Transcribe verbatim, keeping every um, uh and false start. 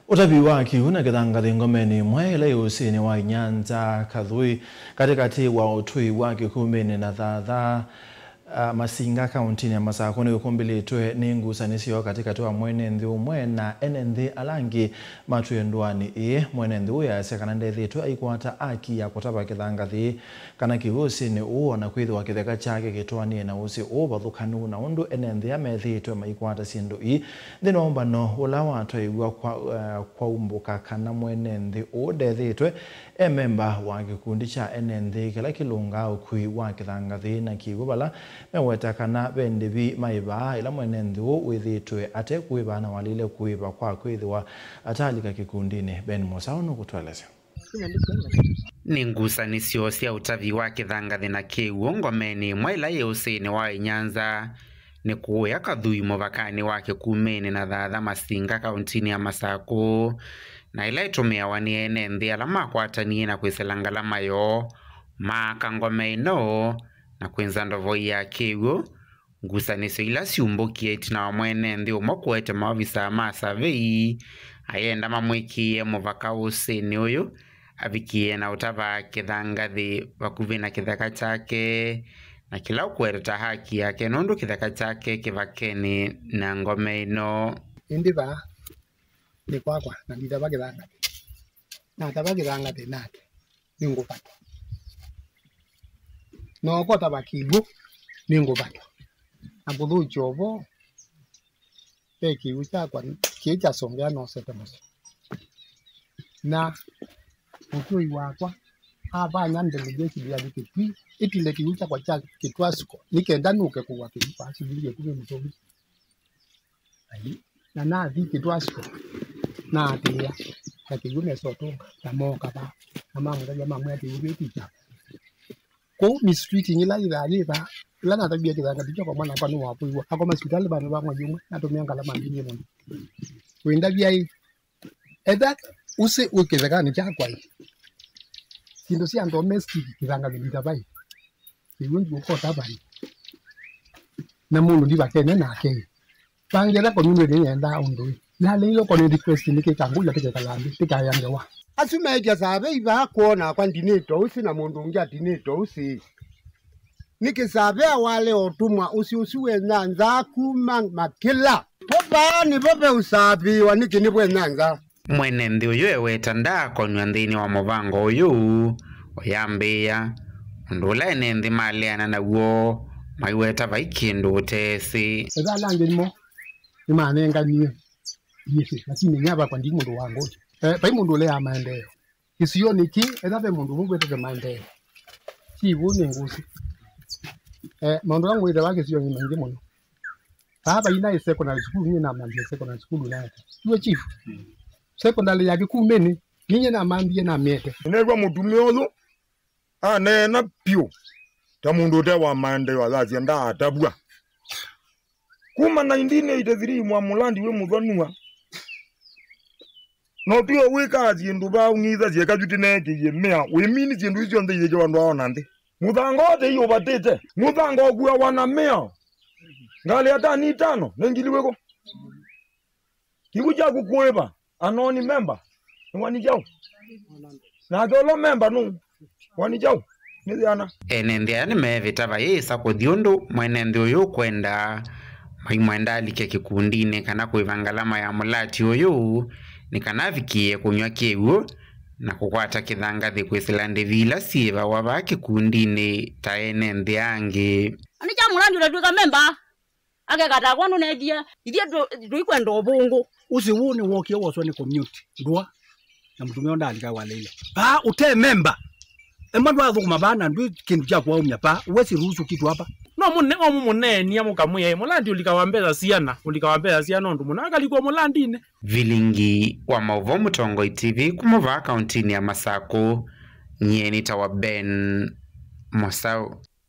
Ũtavi wa kĩw'ũ na kĩthangathĩ ngomenĩ ĩmwe ĩla yĩ ũsĩnĩ wa Inyanza Kathũi, katĩkatĩ wa ũtũi wa Kĩkumĩnĩ na Thatha, a, Masinga, kaũntĩnĩ ya Masakũ, nĩwĩkumbĩlĩtwe nĩ ngusanĩsyo katĩkatĩ wa mwene nthĩ ũmwe na ene nthĩ ala angĩ matwĩe ndũanĩ ĩĩ. Mwene nthĩ ũũ easya kana ndethĩĩtwe aikwata aki ya kũtava kĩthangathĩ kana kĩw'ũ ũsĩnĩ ũũ, o na kwĩthĩwa kĩtheka kyake kĩtwaanĩe na ũsĩ ũũ vathũkanu na ũndũ ene nthĩ aa methĩĩtwe maikwata syĩndũ ii. Nthĩnĩ wa ũmbano ũla watwaĩw'a kwa, eh, kwaumbũka kana mwene nthĩ ũũ ndethĩĩtwe e memba wa kĩkundi kya ene nthĩ kĩla kĩlũngaa ũkui wa kĩthangathĩ na kĩw'ũ, vala meweta kana ve ndĩvi maĩvaa ĩla mwene nthĩ ũũ wĩthĩĩtwe ate kũĩva na waleile kũĩva kwa kwĩthĩwa atalika kĩkundinĩ. Ben Mosau nũkũtũelesya. Nĩ ngusanĩsyo sya ũtavi wa kĩthangathĩ na kĩw'ũ ngomenĩ ĩmwe ĩla yĩ ũsĩnĩ wa Inyanza, nĩ kũũya Kathũi mũvakanĩ wa Kĩkumĩnĩ na Thatha Masinga kaũntĩnĩ ya Masakũ, na ĩla ĩtũmĩawa nĩ ene nthĩ ala makwatanie na kwĩsĩla ngalama yoo, maaka ngome ĩno na kwĩnza ndovoi ya kĩw'ũ. Ngusanĩsyo ila syumbũkie ĩtina wa mwene nthĩ ũmwe kũete maovisaa ma savei ayenda mamwĩkĩĩe mũvaka ũsĩnĩ ũyũ, avikĩe na ũtava kĩthangathĩ vakuvĩ na kĩtheka kyake, na kĩla ũkũweta ta haki yake nũndũ kĩtheka kyake kĩvakenĩ na ngome ĩno. Ĩndĩ vaa nĩ kwakwa, na nditava kĩthangathĩ. Natava kĩthangathĩ nake, nĩngũvatwa. Na ũkotava kĩw'ũ, nĩngũvatwa. Na kũthũkya ũvoo, ve kĩw'ũ kyakwa kĩĩ kyasongea nosete mũsyĩ. Na ũtũi wakwa avanya delegation ya Kĩtui, ĩtile kĩw'ũ kyakwa kya kĩtwasiko, nĩ kenda nũke kũua kĩw'ũ kwa shilingi ĩkũmi mũtũngi. Ai, na nathi kĩtwasyo, naatĩĩa, na kĩw'ũ nesa ũtũnga, na mooka vaa, na mamũtavya, mamwĩa kĩw'ũ kĩu ti kyakwa. Kũu mistreating ĩla yĩthaa yĩ vaa, ĩla natavie kĩthangathĩ kyakwa mwana wakwa nĩwakũiwa, akoma sivitalĩ vandũ va mwei ũmwe, natũmĩa ngalama mbingĩ mũno. Wĩndavya ĩ, etha ũsĩ wĩ kĩthekanĩ kyakwa ĩ, syĩndũ sya domestic kĩthangathĩ nditava ĩ, kĩw'ũ ndiũkotava ĩ, na mũndũ ndivakene nake ĩ. Vangĩla community nĩyendaa ũndũ ĩ, yaleile ũkone request nĩkĩ kangũlya tĩkekala nthĩ, tĩkaea ngewa. Asu meĩtya savei vaa kwona akwa ndinĩte ũsĩ na mũndũ ũngĩ atinĩte ũsĩ. Nĩkĩ savea wale ũtũmwa ũsĩ ũsu we nyanza kuma makĩla? Vo vaa nĩvo veũsavĩĩwa nĩkĩ nĩvwe nyanza. Mwene nthĩ ũyũ eweta ndaakonw'a nthĩnĩ wa mũvango ũyũ ũyambĩĩa, ũndũ ũla ene nthĩ maleana naw'o maiweta vai kĩndũ ũteesĩ. Etha ala angĩ nĩmo nĩmanenganie iĩsĩ, lakini nyie vakwa ndi mũndũ wa ngũsĩ. Eh, vai mũndũ ũleaa maendeeo kĩsionĩ kĩ, etha ve mũndũ ũmwe wĩtete maendeeo, kĩw'ũ nĩ ngũsĩ. Eh, maũndũ ala ngwĩte va kĩsionĩ maingĩ mũno. Vaa vaina ĩ secondary school, niĩ namambie secondary school naete. Iwe chief, secondary ya Kĩkumĩnĩ, ninyie namambie namĩete. Nĩneew'a mũtumĩa ũyũ aneena vyũ ta mũndũ ũte wa maendeeo, ayasya ndaatavw'a. Kuma nineteen eighty-three Mwamũlandi wĩ mũthonua, na ũtwĩe wĩkaa syĩndũ vaa ũng'itha syeka yu tĩneekĩie mĩa, wĩmini syĩndũ isu syonthe iyĩkĩwa ndwao na nthĩ. Mũthanga ũte iũvatĩte, mũthanga ũkuawa na mĩa, ngalĩ ya tani itano nĩ ngili wĩkũ? Kĩw'ũ kyaku kũĩva, anoni memba nĩ wani kyaũ? Nake ũla memba nũ wani kyaũ? Nĩ yĩana. Ene nthĩ aya nĩmeevĩta vayĩsa kũthi ũndũ mwene nthĩ ũyũ ũkwenda, maimwenda alike kĩkundinĩ kana kũĩva ngalama ya mũlati ũyũ, nĩ kana avikĩĩe kũnyw'a kĩw'ũ na kũkwata kĩthangathĩ kwĩsĩla ndĩvi ila syĩvawa vaa kĩkundinĩ ta ene nthĩ angĩ. Nĩ kya mũlati ũtatw'ĩka memba? Akekatakwa nũnetie, ithyĩ tũ-, tũikwenda ũvũngũ. Ũsĩ ũũ nĩwookie woswa nĩ community ndũa, na mũtumĩa ũndaalika waleile. Vaa ũte memba, emba ndwathũkũma vaa na ndwĩ kĩndũ kya kũaumya vaa, uwezi ruhusu kitu hapa. No mũne-, no mũmũneenia mũkamwĩa, "Ĩ, mũlandi ũlikawa mbesa siana, ũlikawa mbesa siana ũndũ mũna akalikwa mũlandinĩ." Vilingi wa maũvoo Mũtongoi T V kuma vaa kaũntĩnĩ ya Masakũ, nyie nĩtawa Ben Mosau.